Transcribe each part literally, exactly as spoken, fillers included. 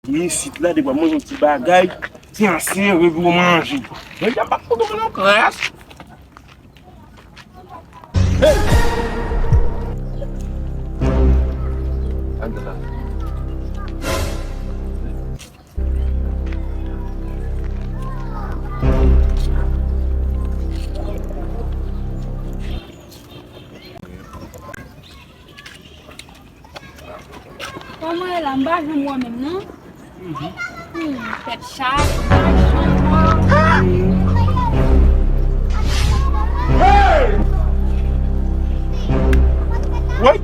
Isit la, depi w ap manje yon ti bagay, se ansyen epi w manje. Mwen, jan pa kote mwen nan kras. Hey! Antre la. Kòman e la? M pa janm wè menm, non. Hmm, tèt chaje, machan. Woy!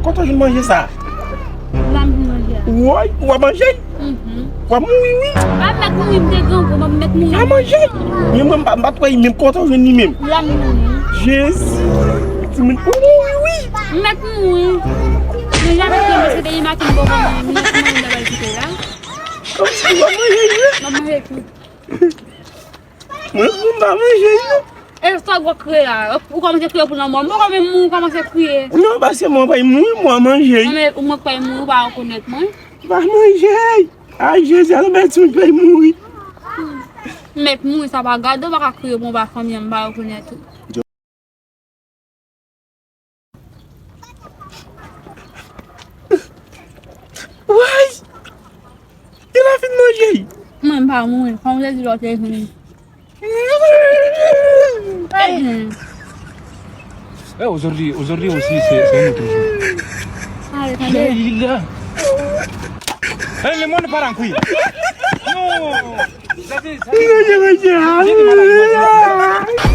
Kote w jwenn manje sa? La m jwenn manje a. Woy! Ou ap manje? Mhm. W ap mouri, wi. Pa mèt mouri, m te grangou, m ap mèt mouri. Pa manje. Men mwen, m pa, m pa t kwè li menm. Kote w jwenn li menm? La m mouri. Jezi. Timoun, ou mouri, wi. M mèt mouri. Men jamè ke mwen, se depi maten m poko mouri. M mèt mouri nan bèl kite la. Kòmsi w ap manje, wi. M ap manje tou. Mwen, m pa manje, non. E sa gwo kriye a. Ou kòmanse kriye pou lanmò. Mwen kòmanse mouri, kòmanse kriye. Non, paske mwen pa mouri, mwen manje. Non, men ou mwen pa mouri, ou pa rekonèt mwen. Pa manje. Ay, Jezi, alò bèl timoun pa mouri. Mèt mouri, sa pa gade, ou pa ka kriye, bon, pa fanmi an, m pa rekonèt ou. Woy! Li la fin manje. Mwen pa mouri. Kòm w te di lòt te vini. Eh, aujourd'hui, aujourd'hui aussi, c'est c'est nous toujours. Ale, tande. Leila. Eh, le monde part en couille. Non. Sa se, sa se, sa se malad, non.